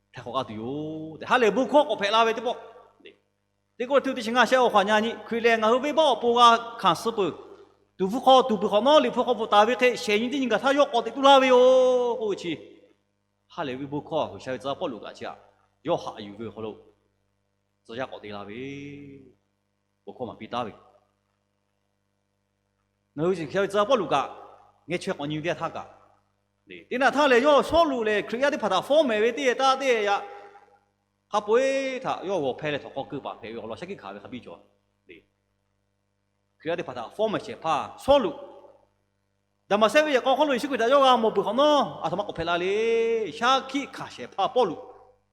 htaiˍ hk'awꞈ g'a tuˬ yoˬ tehꞈ, ha lehˬ bon hkawˇ k'awꞈ hpehꞈ la ve teˇ pawˆ. Teˇ Kawˇrenˍhtuˆ teˇ chi ngaˇ shehˆ awˬ hk'aw nyi nyi, Hkriꞈ lehˬ ngaˬ hui venˇbaˆ awˬ pon g'a hkanˍ suh peuˬ. Tuˍ hpfuh hk'aw tuˍ puiˍ hk'awꞈ nawˉ liꞈ hpu hk'aw bvuhꞈ taˍ ve hk'e shehˍ nyi teˇ nyi gaˬ htaˇ yawˇ k'awꞈ teꞈ tu laˇ ve yoˬ k'oˆ ve chi, ha lehˬ ve bon hkawˇ G'uiˬsha ve tcuh yaˇ Pawˇluꞈ kaꞈ chi htaꞈ yawˇ haꞈ yuˬ ve awˬ hk'aw lo tcuh yaˇ k'awꞈ te la ve, bon hkawˇ maˍ piˇ taˉ ve Ngaˬ hui G'uiˬsha ve tcuh yaˇ Pawˇluꞈ kaꞈ, ngeh chaweh k'awꞈ nyi ve teˇ yanˇ htaˇ kaꞈ, teˇ naꞈ htaˇ lehˬ yawˇ Sawˉluꞈ lehˬ Hkriꞈ yaˇ teˇ hpaˍ htaꞈ fawˉ mehˍ ve teˇ yanˇ htaˇ teˇ yanˇ, hk'a peu-eˬ htaꞈ yawˇ g'awˬ hpehˇ leh htawnˍ hk'aw keu paˍ hpehꞈ ve awˬ lawn shaˉ hkiˆ hkanˍ ve hk'a biˇ cawˬ. Hkriꞈ yaˇ teˇ hpaˍ htaꞈ fawˉ mehˍ shehˍ hpaˇ Sawˉluꞈ, Daˍmaˍsehˆ venˇ yehˬ k'aw hk'oˆ lo Yeˍsuˆ Hkriꞈ htaꞈ yawˇ g'a mawˬ peuˬ hk'awꞈ nawˉ, aˬ htoꞈ ma k'awꞈ hpehꞈ la le. Shaˉ hkiˆ hkanˍ shehˍ hpaˇ Pawˇluꞈ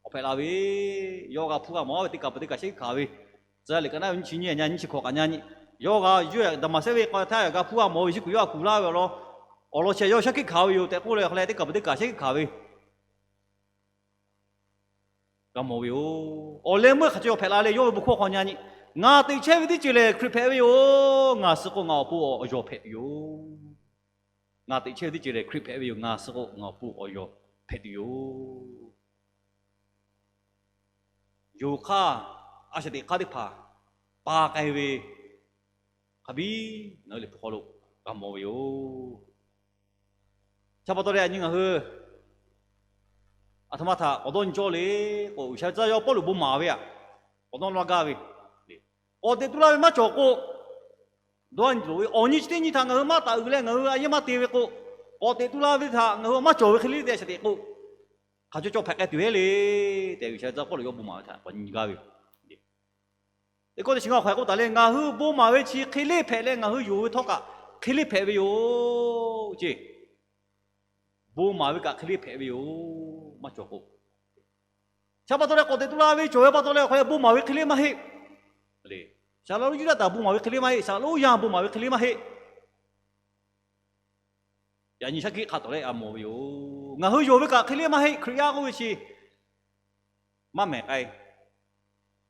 k'awꞈ hpehꞈ la ve, yawˇ g'a hpuˇ g'a mawˬ ve teˇ kaˬ peuˬ teˇ kaˬ shaˉ hkiˆ hkanˍ ve, tcuh yaˇ liꞈ ka naˉ ve nyiˇ chi nyiˇ nyi nyiˇ chi hkawꞈ kaꞈ nyi nyi, yawˇ g'a yawˇ Daˍmaˍsehˆ venˇ k'aw htaˇ g'a hpuˇ g'a mawˬ ve Yeˍsuˆ Hkriꞈ yawˇ htaꞈ kuˬ laˇ ve awˬ lawn, awˬ lawn chi htaꞈ yawˇ shaˉ hkiˆ hkanˍ ve yoˬ tehꞈ k'oˆ leh hk'a leh teˇ kaˬ peuˬ teˇ kaˬ shaˉ hkiˆ hkanˍ ve g'a mawˬ ve yoˬ. Awˬ leh meuˇ hk'aˬ cawˬ hpehꞈ la leh yawˇ ve bon hkawˇ hk'aw nyi nyi, Ngaˬ teꞈ chehˇ ve teˇ ceuˬ lehˬ Hkriꞈ hpehꞈ ve yoˬ. Ngaˬ suh k'o ngaˬ awˬ pon awˬ yawˬ hpehꞈ tuˬ yoˬ. Ngaˬ teꞈ chehˇ ve teˇ ceuˬ lehˬ Hkriꞈ hpehꞈ ve yoˬ. Ngaˬ suh k'o ngaˬ awˬ pon awˬ yawˬ hpehꞈ tuˬ yoˬ. Yonˍ hk'aˇ, a shaꞈ teꞈ hk'aˇ teˇ hpaˍ pa k'ai ve hk'a biˇ ngaˬ hui liꞈ hpu hk'aw lo g'a mawˬ ve yoˬ. Chi pa taw leh yaꞈ nyi ngaˬ hui aˬ htoꞈ ma htaꞈ k'awꞈ dawˇ nyi cawˇ le k'o, G'uiˬsha ve tcuh yaˇ Pawˇluꞈ bon maˍ ve htaꞈ k'awꞈ dawˇ laˇ gaˇ ve, k'awꞈ teꞈ tu laˇ ve maˇ cawˬ k'o, dawˇ nyi loˍ ve awˬ nyi chi teˇ nyi htaꞈ ngaˬ hui maˇ taˍ uiˍ leh ngaˬ hui a yehˇ maˇ te ve k'o, k'awꞈ teꞈ tu laˇ ve htaꞈ ngaˬ hui maˇ cawˬ ve hk'e le tehꞈ a shaꞈ teꞈ k'o, hk'aˬ cawˇ cawˇ hpehꞈ k'ai tuˬ ve le tehꞈ G'uiˬsha ve tcuh yaˇ Pawˇluꞈ yawˇ bon maˍ ve htaꞈ k'awꞈ nyi gaˇ ve yoˬ. Teˇ kawˇ teˇ chi ngaˇ awˬ hk'aw k'oˆ taˍ le, Ngaˬ hui bon maˍ ve chi hk'e le hpehꞈ leh ngaˬ hui yonˍ ve htawˇ kaꞈ hk'e le hpehꞈ ve yoˬ ce. Bon maˍ ve kaꞈ hk'e le hpehꞈ ve yoˬ, maˇ cawˬ k'o. Chi pa taw leh k'awꞈ teꞈ tu laˇ ve cawˬ ve pa taw leh awˬ hk'aw leh bon maˍ ve hk'e le maˇ heˆ. Saˍ laꞈ lonˉ Yuˇdaꞈ htaꞈ bon maˍ ve hk'e le maˇ heˆ. Saˍ laꞈ lonˉ yaˇ bon maˍ ve hk'e le maˇ heˆ. Yaꞈ nyi shaˉ hkiˆ hk'a tawˍ leh a mawˬ ve yoˬ. Ngaˬ hui yonˍ ve kaꞈ hk'e le maˇ heˆ. Hkriꞈ yaˇ k'oˆ ve chi maˇ mehˬ k'ai,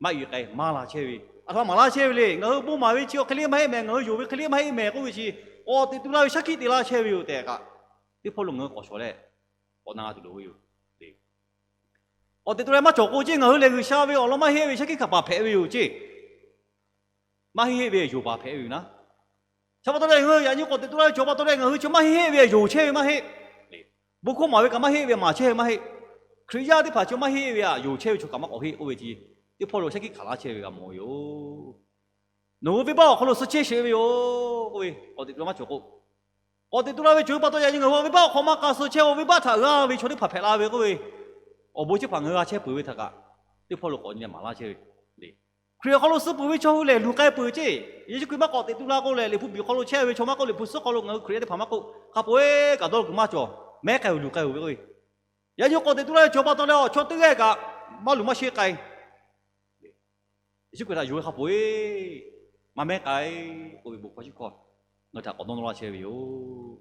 maˇ uiˍ k'ai, maˇ la chehˇ ve, aˬ htoꞈ ma maˍ laˇ chehˇ ve le. Ngaˬ hui bon maˍ ve chi awˬ hk'e le maˇ heˆ mehˍ, ngaˬ hui yonˍ ve hk'e le maˇ heˆ mehˍ k'oˆ ve chi, k'awꞈ teꞈ tu laˇ ve shaˉ hkiˆ te laˇ chehˇ ve yoˬ tehꞈ kaꞈ, teˇ hpawˇ lo ngaˬ hui k'awꞈ shawˍ leh k'awꞈ na g'a tuˬ loˍ ve yoˬ. K'awꞈ teꞈ tu leh maˇ cawˬ k'o ceˇ, ngaˬ hui lehˬ G'uiˬsha ve awˬ lawn maˇ heˆ ve shaˉ hkiˆ hkanˍ paˍ hpehꞈ ve yoˬ ceˇ. Maˇ heˆ heˆ ve yonˍ paˍ hpehꞈ ve yoˬ naˉ. Chi pa taw leh ngaˬ hui yaꞈ nyi k'awꞈ teꞈ tu laˇ ve cawˬ pa taw leh ngaˬ hui chi maˇ heˆ heˆ ve yonˍ chehˇ ve maˇ heˆ. Bon hkawˇ maˍ ve kaꞈ maˇ heˆ ve maˍ chehˇ ve maˇ heˆ. Hkriꞈ yaˇ teˇ hpaˍ chi maˇ heˆ ve htaꞈ yonˍ chehˇ ve chaw kaꞈ maˇ k'awꞈ heˆ k'oˆ ve chi, teˇ hpawˇ lo shaˉ hkiˆ hkanˍ laˇ chehˇ ve g'a mawˬ ve yoˬ. Nawˬ hui venˇbaˆ awˬ hk'aw lo suh chehˇ sheˍ ve yoˬ k'oˆ ve, k'awꞈ teꞈ tu laˇ maˇ cawˬ k'o, k'awꞈ teꞈ tu laˇ ve cawˬ ve pa taw yaꞈ nyi ngaˬ hui venˇbaˆ awˬ hk'aw maˇ k'a suh chehˇ, awˬ venˇbaˆ htaꞈ g'a ve chaw teˇ hpaˍ hpehꞈ la ve k'oˆ ve, awˬ bon chi hpaˍ ngaˬ hui g'a chehˇ peuˬ ve htaꞈ kaꞈ, teˇ hpawˇ lo k'awꞈ nyi leh maˍ laˇ chehˇ ve le. Hkriꞈ awˬ hk'aw lo suh peuˬ ve chaw hui lehˬ luˬ k'ai peuˬ ceˇ. Yeˍsuˆ Hkriꞈ maˇ k'awꞈ teꞈ tu la k'o lehˬ, Liꞈ hpu biˬ hk'aw lo chehˇ ve chaw maˇ k'oˆ, Liꞈ hpu suhˉ hk'aw lo ngaˬ hui Hkriꞈ yaˇ teˇ hpaˍ maˇ k'oˆ, hk'a peu-eˬ kaꞈ dawˇ law kuiˬ maˇ cawˬ. Mehˉ k'ai-oˬ, luˬ k'ai-oˬ ve k'o, yaꞈ nyi k'awꞈ teꞈ tu la ve cawˬ pa taw leh, chaw teˇ g'aˇ kaꞈ maˇ luˬ maˇ sheˆ k'ai. Yeˍsuˆ Hkriꞈ htaꞈ yonˍ ve hk'a peu-eˬ maˇ mehˉ k'ai k'oˆ ve bon hkawˇ shiˉ hkawˇ ngaˬ hui htaꞈ k'awꞈ dawˇ nawˇ laˇ chehˇ ve yoˬ.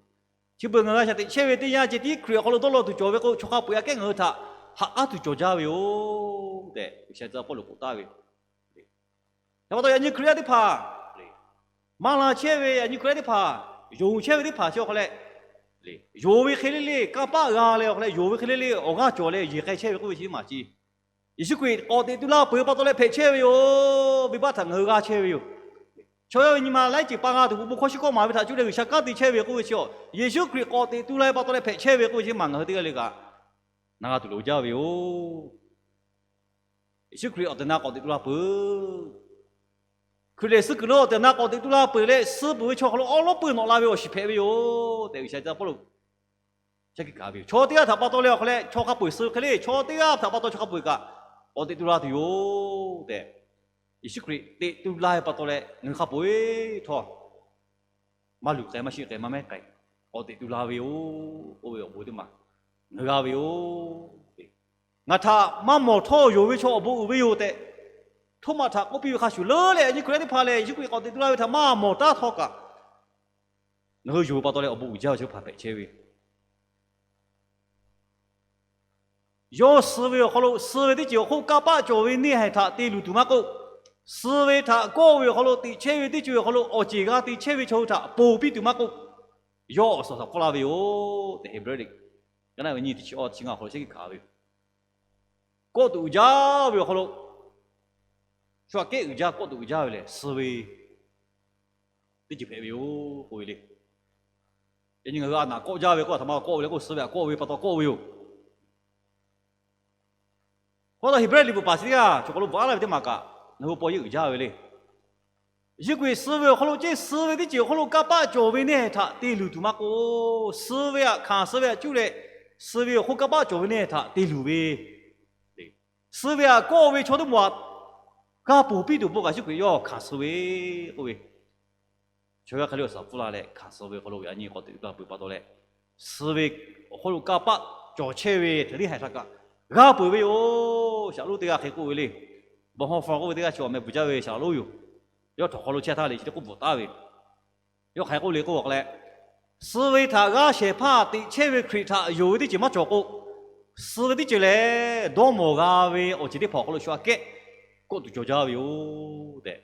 Chi beuꞈ ngaˬ hui a shaꞈ teꞈ chehˇ ve teˇ yanˇ, ceh tiˉ Hkriꞈ awˬ hk'aw lo dawˇ law tuˬ cawˬ ve k'o, chaw hk'a peu-eˬ aꞈ kehˉ ngaˬ hui htaꞈ ha k'aˉ tuˬ cawˬ jaˇ ve yoˬ tehꞈ, G'uiˬsha tcuh pawˇ lo k'oˆ taˍ ve. Hk'e pa taw, yaꞈ nyi Hkriꞈ yaˇ teˇ hpaˍ, maˇ la chehˇ ve yaꞈ nyi Hkriꞈ yaˇ teˇ hpaˍ, yonˍ chehˇ ve teˇ hpaˍ chi awˬ hk'aw leh, yonˍ ve hk'e le le, kanˇ paˆ g'a leh awˬ hk'aw leh yonˍ ve hk'e le le awˬ g'aˇ cawˬ leh yeˬ k'ai chehˇ ve k'oˆ ve chi maˬ ci. Yeˍsuˆ Hkriꞈ k'awꞈ teꞈ tu la peuˬ pa taw leh hpehꞈ chehˇ ve yoˬ. Venˇbaˆ htaꞈ ngaˬ hui g'a chehˇ ve yoˬ. Chaw yaˇ ve nyi ma laiˉ ceuˬ pa g'a tuˬ, bon hkawˇ shiˉ hkawˇ maˍ ve htaꞈ cuˇ leh G'uiˬsha kanˉ te chehˇ ve k'oˆ ve chi, Yeˍsuˆ Hkriꞈ k'awꞈ teꞈ tu la ve pa taw leh hpehꞈ chehˇ ve k'oˆ ve chi maˬ ngaˬ hui teˇ g'aˇ le kaꞈ na g'a tuˬ loˍ jaˇ ve yoˬ. Yeˍsuˆ Hkriꞈ awˬ tehˬ na k'awꞈ teꞈ tu la peuˬ. Hkriꞈ lehˬ suh kuiˬ lo awˬ tehˬ na k'awꞈ teꞈ tu la peuˬ leh, suh peuˬ ve chaw hk'aw lo awˉ lawˉ peuˬ nawꞈ la ve awˬ shiˍ hpehꞈ ve yoˬ tehꞈ G'uiˬsha tcuh pawˇ lo shaˉ hkiˆ hkanˍ ve yoˬ. Chaw teˇ g'aˇ htaꞈ pa taw leh awˬ hk'aw leh chaw hk'a peu-eˬ suh ve hk'e le, chaw teˇ g'aˇ htaꞈ pa taw chaw hk'a peu-eˬ kaꞈ k'awꞈ teꞈ tu la tuˬ yoˬ tehꞈ, Yeˍsuˆ Hkriꞈ teꞈ tu la ve pa taw leh ngaˬ hui hk'a peu-eˬ htawˇ maˇ luˬ k'ai, maˇ sheˆ k'ai, maˇ mehˉ k'ai, k'awꞈ teꞈ tu la ve yoˬ k'oˆ ve awˬ bon teˇ maˬ ngaˬ hui g'a ve yoˬ. Ngaˬ htaꞈ maˇ mawˬ htawˇ yonˍ ve chaw awˬ bon uiˍ ve yoˬ tehꞈ, Htoˉmaꞈ htaꞈ k'oˆ piˇ ve hk'a shuˍ leuˉ leh, yaꞈ nyi Hkriꞈ yaˇ teˇ hpaˍ lehˬ Yeˍsuˆ Hkriꞈ k'awꞈ teꞈ tu la ve htaꞈ maˇ mawˬ taˉ htawˇ kaꞈ, ngaˬ hui yonˍ ve pa taw leh awˬ bon uiˍ jaˇ ve chaw teˇ hpaˍ hpehꞈ chehˇ ve Yawˇ suh ve awˬ hk'aw lo suh ve teˇ ceuˬ awˬ hk'oˆ kanˇ paˆ cawˬ ve neˇ haiˬ htaꞈ te luˬ tuˬ maˇ k'oˆ, suh ve htaꞈ kawˆ ve awˬ hk'aw lo teꞈ chehˇ ve teˇ ceuˬ awˬ hk'aw lo awˬ ceˬ g'a te chehˇ ve chaw hui htaꞈ ponˬ piˇ tuˬ maˇ k'oˆ, yawˇ awˬ suhˍ htaꞈ kawˆ laˇ ve yoˬ tehꞈ, Heˍbrehˇ liꞈ ka naˆ ve nyi teˇ chi awˇ chi ngaˇ awˬ hk'aw lo shehˆ hkiˆ hkanˍ ve yoˬ. Kawˆ tuˬ uiˍ jaˇ ve awˬ hk'aw lo, shu aꞈ kehˉ uiˍ jaˇ, kawˆ tuˬ uiˍ jaˇ ve lehˬ, suh ve teˇ ceuˬ hpehꞈ ve yoˬ k'oˆ ve le. Yaꞈ nyi ngaˬ hui a naˍ kawˆ jaˇ ve k'oˆ htaꞈ ma kawˆ ve le k'o, suh ve htaꞈ kawˆ ve pa taw kawˆ ve yoˬ. Hk'e pa taw Heˍbrehˇ liꞈ bvuhꞈ paˍ chi teˇ g'aˇ chaw hk'aw lo bvuhꞈ aˉ laˇ ve teˇ maˬ kaꞈ, ngaˬ hui paw yeˇ uiˍ jaˇ ve le. Yeˍsuˆ Hkriꞈ suh ve awˬ hk'aw lo ceˇ, suh ve teˇ ceuˬ awˬ hk'aw lo kanˇ paˆ cawˬ ve neˇ haiˬ htaꞈ te luˬ tuˬ maˇ k'oˆ, suh ve htaꞈ hkanˍ, suh ve htaꞈ cuˇ leh, suh ve awˬ hk'oˆ kanˇ paˆ cawˬ ve neˇ haiˬ htaꞈ te luˬ ve, suh ve htaꞈ kawˆ ve chaw teˇ moˍ htaꞈ g'a ponˬ piˇ tuˬ bon kaꞈ Yeˍsuˆ Hkriꞈ yawˇ hkanˍ suh ve k'oˆ ve, chaw yaˇ hk'e le awˬ suhˍ pfuhˇ la leh hkanˍ suh ve hk'aw lo yaꞈ nyi k'awꞈ teꞈ tu la peuˬ pa taw leh, suh ve awˬ hk'aw lo kanˇ paˆ cawˬ chehˇ ve htaꞈ teˇ haiˬ htaꞈ kaꞈ g'a peuˬ ve yoˬ. Shaˍ laꞈ lonˉ teˇ g'aˇ hk'e k'oˆ ve le. Bonhoeffer k'oˆ ve teˇ g'aˇ chi awˬ meh bvuhˬ jaˇ ve shaˍ laꞈ lonˉ yoˬ. Yawˇ htawnˍ hk'aw lo chehˇ htaˇ le chi teˇ k'oˆ bvuhꞈ taˍ ve, yawˇ hk'aˬ hk'e k'oˆ le k'oˆ k'o leh, suh ve htaꞈ g'aˇ shehˍ hpaˇ teꞈ chehˇ ve Hkriꞈ htaꞈ yonˍ ve teˇ ceuˬ maˇ cawˬ k'o, suh ve teˇ ceuˬ lehˬ dawˇ mawˬ g'a ve awˬ ceuˬ teˇ hpaˍ awˬ hk'aw lo shu aꞈ kehˉ kawˆ tuˬ cawˬ jaˇ ve yoˬ tehꞈ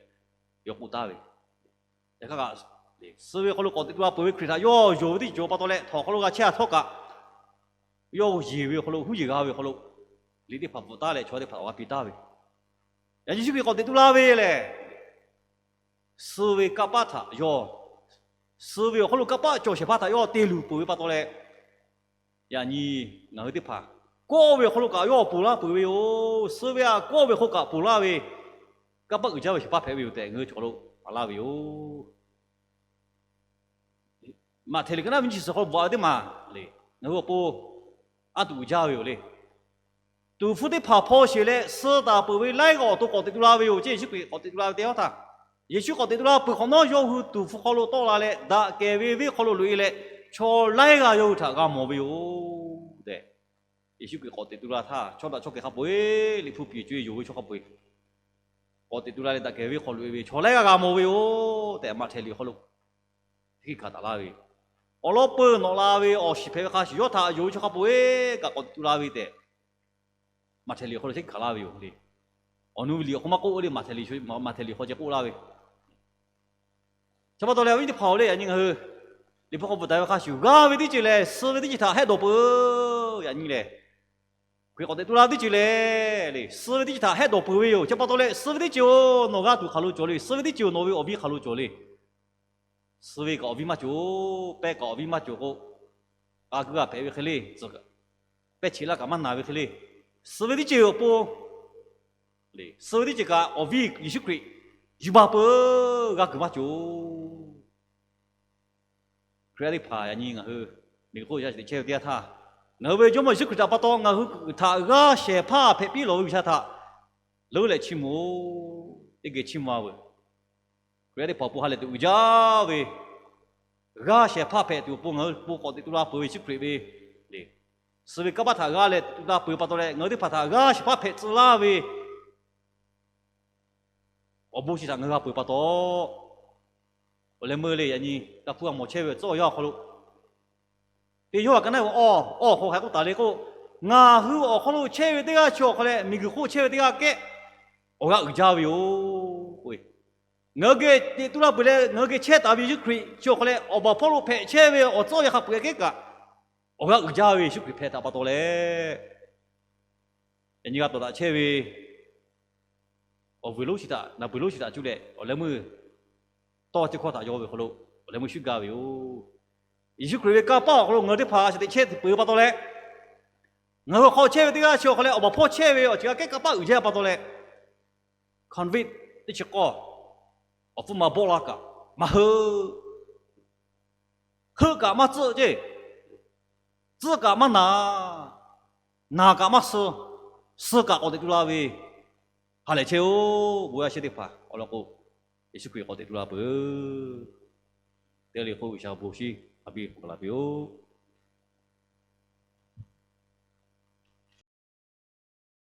yawˇ k'oˆ taˍ ve. Yaꞈ hk'aˇ kaꞈ, suh ve hk'aw lo k'awꞈ teꞈ tu la peuˬ ve Hkriꞈ htaꞈ yawˇ yonˍ ve teˇ ceuˬ cawˬ pa taw leh htawnˍ hk'aw lo g'a chehˇ a htawˇ kaꞈ, yawˇ yeˬ ve awˬ hk'aw lo, huˉ yeˬ g'a ve awˬ hk'aw lo, liꞈ teˇ hpaˍ bvuhꞈ taˍ leh chaw teˇ hpaˍ g'a piˇ taˍ ve. Yaꞈ nyi Yeˍsuˆ Hkriꞈ k'awꞈ teꞈ tu la ve lehˬ, suh ve kanˇ paˆ htaꞈ yawˇ, suh ve awˬ hk'aw lo kanˇ paˆ cawˬ shehˍ hpaˇ htaꞈ yawˇ te luˬ peuˬ ve pa taw leh, yaꞈ nyi ngaˬ hui teˇ hpaˍ kawˆ ve awˬ hk'aw lo kaꞈ yawˇ ponˬ laˇ peuˬ ve yoˬ. Suh ve htaꞈ kawˆ ve hk'aw kaꞈ ponˬ laˇ ve, kanˇ paˆ uiˍ jaˇ ve shehˍ hpaˇ hpehꞈ ve yoˬ tehꞈ ngaˬ hui chaw hk'aw lo maˍ laˇ ve yoˬ. Maꞈhtehˍ liꞈ ka naˆ ve nyiˇ chi suhˍ hk'aw lo bvuhꞈ a ve teˇ maˬ le, ngaˬ hui awˬ pon aˉ tuˬ uiˍ jaˇ ve yoˬ le. Tuˍ hpfuh teˇ hpaˍ hpaw sheˬ leh suh taˍ peuˬ ve laiˉ g'aˇ awˬ to k'awꞈ teꞈ tu la ve yoˬ ceˇ. Yeˍsuˆ Hkriꞈ k'awꞈ teꞈ tu la ve teˇ hawˉ htaˇ, Yeˍsuˆ k'awꞈ teꞈ tu la peuˬ hk'awꞈ nawˉ yawˇ hui tuˍ hpfuh hk'aw lo tawˆ la leh, daꞈ kehˬ ve venˇ hk'aw lo loꞈ e leh, chaw laiˉ g'aˇ yawˇ hui htaꞈ g'a mawˬ ve yoˬ tehꞈ, Yeˍsuˆ Hkriꞈ k'awꞈ teꈞ tu la htaˇ, chaw daꞈ chaw kehˬ hk'a peu-eˬ, Liꞈ hpu piˍ co-e yonˍ ve chaw hk'a peu-eˬ k'awꞈ teꞈ tu la leh, daꞈ kehˬ ve hk'aw loꞈ e ve chaw laiˉ g'aˇ g'a mawˬ ve yoˬ tehꞈ, Maꞈhtehˍ liꞈ hk'aw lo hk'e hkanˍ taˍ laˇ ve yoˬ. Awˬ lawn peuˬ nawꞈ la ve awˬ shiˍ hpehꞈ ve hk'a shuˍ, yawˇ htaꞈ yonˍ ve chaw hk'a peu-eˬ kaꞈ k'awꞈ teꞈ tu la ve tehꞈ, Maꞈhtehˍ liꞈ hk'aw lo hk'e hkanˍ laˇ ve yoˬ le. Awˬ nu ve liꞈ awˬ hk'aw maˇ k'oˆ le, Maꞈhtehˍ liꞈ, Maꞈhtehˍ liꞈ hk'aw ceh k'oˆ laˇ ve. Chi pa taw leh awˬ viˉ teˇ hpaˍ-oˬ le, yaꞈ nyi ngaˬ hui Liꞈ hpu hk'aw bvuhꞈ taˍ ve hk'a shuˍ, g'aˇ ve teˇ ceuˬ lehˬ, suh ve teˇ ceuˬ htaꞈ hehˆ dawˬ peuˬ. Yaꞈ nyi lehˬ, Hkriꞈ k'awꞈ teꞈ tu la ve teˇ ceuˬ lehˬ, suh ve teˇ ceuˬ htaꞈ hehˆ dawˬ peuˬ ve yoˬ. Chi pa taw leh, suh ve teˇ ceuˬ-oˬ, nawˬ g'a tuˬ hk'aˬ lo cawˬ le. Suh ve teˇ ceuˬ-oˬ, nawˬ ve awˬ viˉ hk'aˬ lo cawˬ le. Suh ve kaꞈ awˬ viˉ maˇ cawˬ-oˬ, pehˇ kaꞈ awˬ viˉ maˇ cawˬ k'o, g'a gu g'a hpehꞈ ve hk'e le, pehˇ cheꞈ laˇ kaꞈ maˇ na ve hk'e le. Suh ve teˇ ceuˬ awˬ pon, suh ve teˇ ceuˬ kaꞈ awˬ viˉ Yeˍsuˆ Hkriꞈ yuˬ baˬ peuˬ, g'a kuiˬ maˇ cawˬ. Hkriꞈ yaˇ teˇ hpaˍ yaꞈ nyi ngaˬ hui miˬguiˬ hk'oˆ yaˇ chi teꞈ chehˇ ve teˇ yanˇ htaˇ, ngaˬ hui ve Jawˇmawˇ Yeˍsuˆ Hkriꞈ htaꞈ pa taw ngaˬ hui htaꞈ g'aˇ shehˍ hpaˇ hpehꞈ piˇ lawˬ ve G'uiˬsha htaꞈ leuˉ leh chiˇ mvuh-oˬ. teˇ geh chiˇ mvuh veuˬ. Hkriꞈ yaˇ teˇ hpaˍ awˬ pon ha lehˬ tuˬ uiˍ jaˇ ve, g'aˇ shehˍ hpaˇ hpehꞈ tuˬ awˬ pon ngaˬ hui awˬ pon k'awꞈ teꞈ tu la peuˬ ve Yeˍsuˆ Hkriꞈ ve le. Suh ve kanˇ paˆ htaꞈ g'a leh teꞈ tu la peuˬ pa taw leh, ngaˬ hui teˇ hpaˍ htaꞈ g'aˇ shehˍ hpaˇ hpehꞈ tcuh laˇ ve awˬ bon chi htaꞈ ngaˬ hui g'a peuˬ pa taw, awˬ leh meuˇ le yaꞈ nyi g'a hpuˇ g'a mawˬ chehˇ ve awˬ tcuhˉ awˬ yanˇ awˬ hk'aw lo, teˇ yawˇ a ka naˆ ve awˬ awˬ hk'aw hk'a k'oˆ taˍ le k'o, ngaˬ hui awˬ hk'aw lo chehˇ ve teˇ g'aˇ chi awˬ hk'aw leh miˬguiˬ hk'oˆ chehˇ ve teˇ g'aˇ kehˉ awˬ g'aˇ uiˍ jaˇ ve yoˬ. Ngaˬ hui geh teꞈ tu la peuˬ leh ngaˬ hui geh chehˇ taˍ ve Yeˍsuˆ Hkriꞈ chi awˬ hk'aw leh awˬ baˬ hpawˇ lo hpehꞈ chehˇ ve awˬ tcuhˉ awˬ yanˇ hk'a peuˬ kehˉ kaꞈ, awˬ g'aˇ uiˍ jaˇ ve Yeˍsuˆ Hkriꞈ hpehꞈ htaꞈ pa taw leh, yaꞈ nyi g'a tawˍ daꞈ chehˇ ve awˬ vuiˬ lonˉ chi htaꞈ, naˬ beuˬ lonˉ chi htaꞈ cuˇ leh awˬ leh meuˇ tawˇ teˇ hkawˇ htaꞈ yaw ve awˬ hk'aw lo awˬ leh meuˇ shuˉ gaˇ ve yoˬ. Yeˍsuˆ Hkriꞈ ve kanˇ paˆ awˬ hk'aw lo ngaˬ hui teˇ hpaˍ a shaꞈ teꞈ chehˇ teꞈ peuˬ pa taw leh, ngaˬ hui awˬ hk'aw chehˇ ve teˇ g'aˇ chi awˬ hk'aw leh awˬ baˬ hpawˇ chehˇ ve awˬ ceuˬ g'a kehˉ kanˇ paˆ uiˍ jaˇ pa taw leh, convict teˇ chi k'awˇ awˬ hpfuhˇ ma bawˆ la kaꞈ maˇ heuˆ. Heuˆ kaꞈ maˇ tcuhˆ ceˇ, tcuhˆ kaꞈ maˇ naˍ, naˍ kaꞈ maˇ suh, suh kaꞈ k'awꞈ teꞈ tu la ve ha lehˬ chehˇ-oˆ. Bon yaˇ shehˍ teˇ hpaˍ awˬ lawn k'o, Yeˍsuˆ Hkriꞈ k'awꞈ teꞈ tu la peuˬ. Teˇ g'aˇ le k'o G'uiˬsha bon shinˉ a piˇ k'awꞈ la piˇ-oˆ.